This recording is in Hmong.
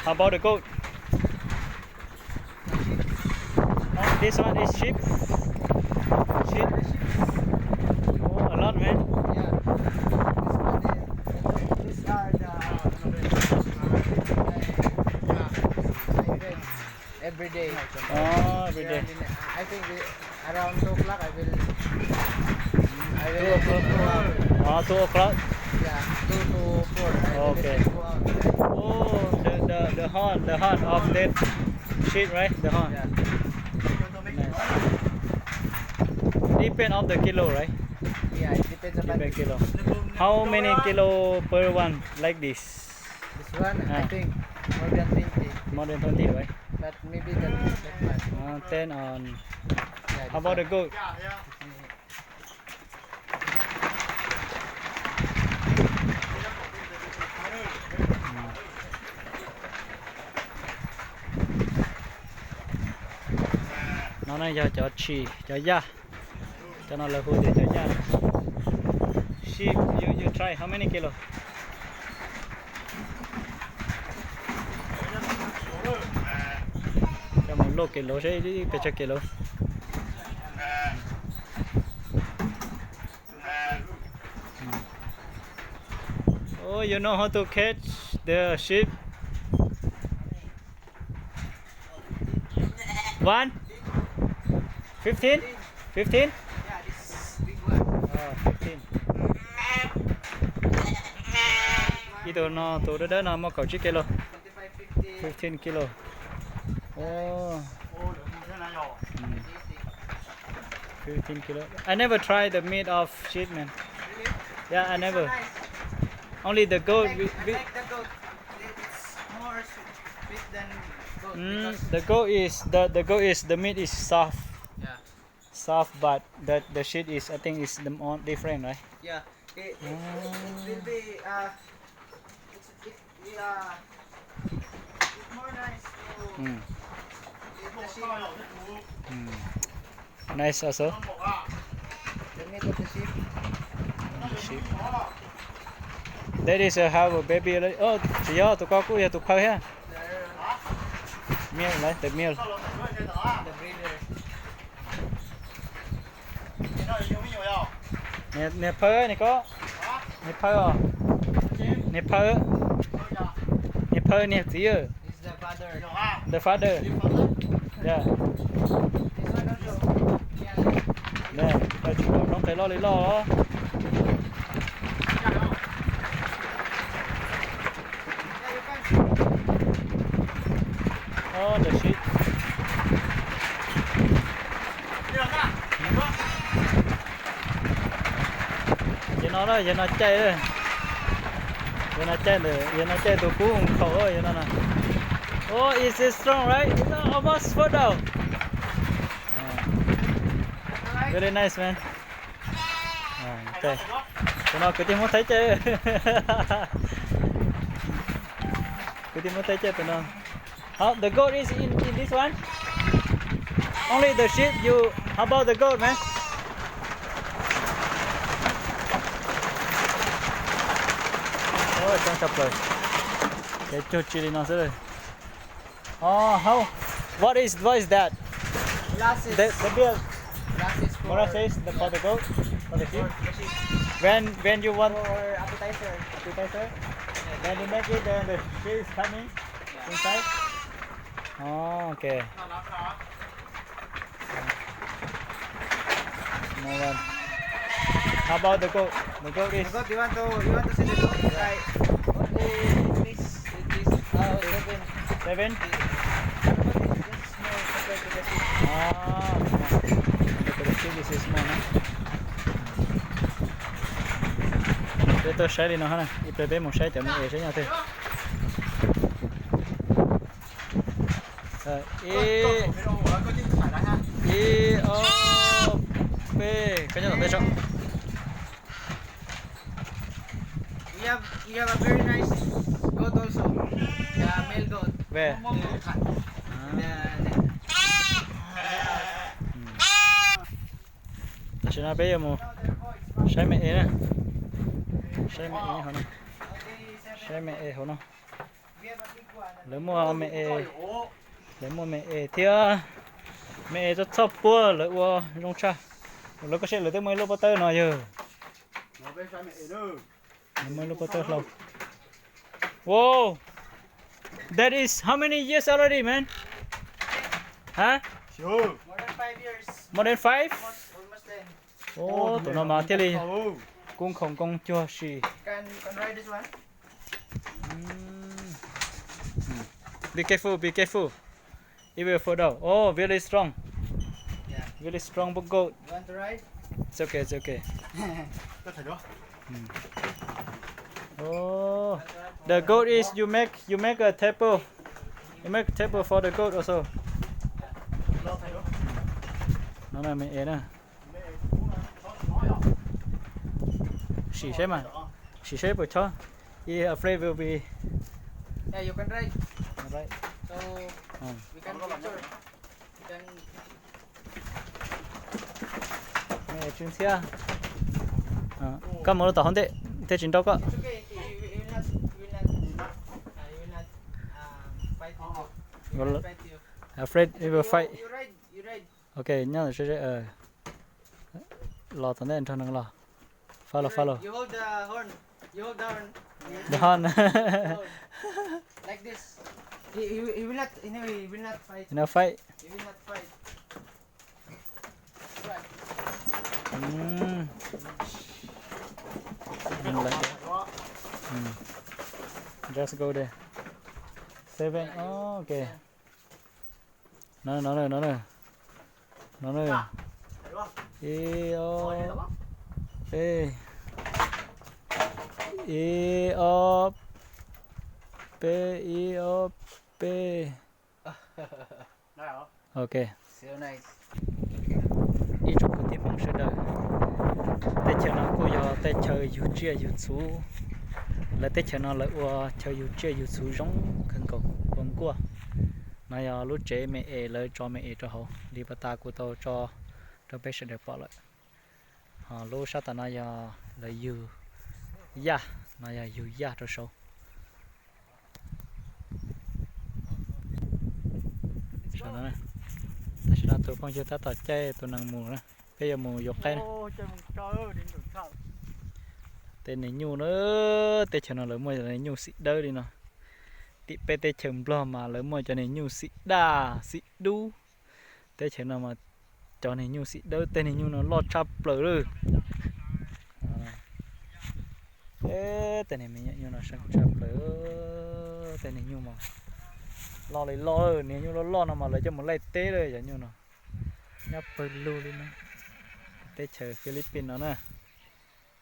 How about the goat? Oh, this one is sheep. Sheep. Oh, a lot, man. Yeah. This one is, these are the, uh, every day. Oh, every day. I think we, around two o'clock, I will, I will go out. Oh, two o'clock? Yeah, two to four. I will go out. Oh, the, the, the horn, the horn of that sheep, right? The horn. Yeah. Nice. Depend on the kilo, right? Yeah, it depends on the kilo. How many kilo per one like this? This one, I think more than twenty. More than twenty, right? But maybe that, that much. Uh, ten on. Yeah, how about the goat? No na yog cov tshis, cov yaj. Cov no lawv hu tias cov yaj. Sheep, you, you try how many kilo? Coj mus luaj kev lauv seb pes tsawg kev lauv. Oh, you know how to catch the sheep? One? Fifteen? Fifteen? Oh, fifteen. Ib tug no, tus dawb dawb no muaj kaum tsib kilo. Fifteen kilo. Oh. Mm. Fifteen kilo. I never tried the meat of sheep, man. Yeah, I never. Only the goat. We, we, Mm, the goat is the, the goat is the meat is soft. Yeah. Soft, but the, the sheep is, I think, is the more different, right? Yeah. It, it, it will be, uh, it's, it, it, uh, it's more nice to eat the sheep. Mm. Nice also. That is a have a baby already. Oh, tsis yog, tus ko kuj yog tus phaw thiab. Male, right? The male. Niag phaw, niag ko. Niag phaw os. Niag phaw. Niag phaw niag txiv. The father. Yeah. Tsis pom noob qes loj li loj. Ntawm sib. Ces no na, yog no caij, yog no caij ntawm, yog no caij tus kub khaum yog no na. Oh, is it strong, right? It's almost fall down. Very nice, man. Tus no kwv tij Hmoob Thaib caij. Kwv tij Hmoob Thaib caij tus no. How the goat is in, in this one? Only the sheep, you, how about the goat, man? Coob tshaj plaws. Ces cug tsis li no xwb. Oh, how? What is, what is that? Glasses. The, the beer. Glasses for, molasses, the, for the goat, for the sheep. For the sheep. When, when you want for appetizer. Appetizer? Yeah. When you make it, then the sheep is coming inside. Oh, okay. Small one. How about the goat? The goat is. The goat, you want to, you want to see the goat? It's like only this, this, uh, seven. Seven? But it's just small compared to the sheep. Ah, okay. Compared to the sheep, this is small, huh? Peb tuaj saib li no na, ib pliag peb mus saib cov me es saib nyob twg. Ib, ib, ob, peb, koj nyob tom ntej tso. We have, we have a very nice goat also. The male goat. Where? Yeah. Ah. The, the, Tam sim no peb yuav mus saib me es na. Saib me es hauv no. Saib me es hauv no. Lawv muaj me es, lawv muaj me es thiab, me es txhob txhob puab lawv ua zoo tshaj. Lawv koj saib lawv twb muaj ib lub pob tawb no yog. Lawv muaj ib lub pob tawb hlau. Wow, that is how many years already, man? Huh? More than five? Oh, tus no mas thiaj li kuj khoom koob cuag si. Be careful, be careful. It will fall down. Oh, very strong. Very strong boat. It's okay, it's okay. Oh, the goat is you make you make a table. You make table for the goat also. No na me es na. Sim saib mas, sim saib puas chob. It afraid will be. Yeah, you can ride. Right. So we can picture. You can. Tsw ntxhiab. Koj mus rau tom hauv ntej thiaj tsis nrau koj. It's okay. He, he, he will not, he will not, uh, he will not, um, fight with you. He will not fight you. Afraid he will fight. You, you ride, you ride. Ok, nyob los tom ntej nrog neeg los. Follow, follow. You hold the horn. You hold the horn. The horn. Like this. He, he, he will not, he will not fight. He not fight. He will not fight. Right. Mm. Like that. Mm. Just go there. Seven. Oh, ok. No, no, no, no, no. No, no. Ib, ob, peb. Ib, ob, peb, ib, ob, peb. Ok. Ib tsoom kwv tij Hmoob sawv daws, teb chaws no kuj yog teb chaws yug tsiaj yug txhu. Lawv teb chaws no lawv ua chaw yug tsiaj yug txhu zoo kawg nkaus, ua nkuaj. No yog lub tsev me es lawv tso me es rau hauv li pas tas kuv tau tso rau peb sawv daws pom lawm. Ho lub sab tom no yog lawv yug yaj, no yog yug yaj rau saud. Tam sim no tus phooj ywg tab tom caij tus nees mus na, peb yuav mus yuav qaib na. Tej niag nyuj na, teb chaws no lawv muaj cov niag nyuj xim dawb li no. Tim peb teb chaws Nplog mas lawv muaj cov niag nyuj xim daj xim dub. Teb chaws no mas cov niag nyuj xim dawb, tej niag nyuj no loj tshaj plaws lawm. Tej niag me nyuam nyuj no seej tshaj plaws, tej niag nyuj mas loj li loj, niag nyuj loj loj no mas lawv coj mus laij teb lawm cov nyuj no. Nyob pawg lug li no, teb chaws Philippines no na.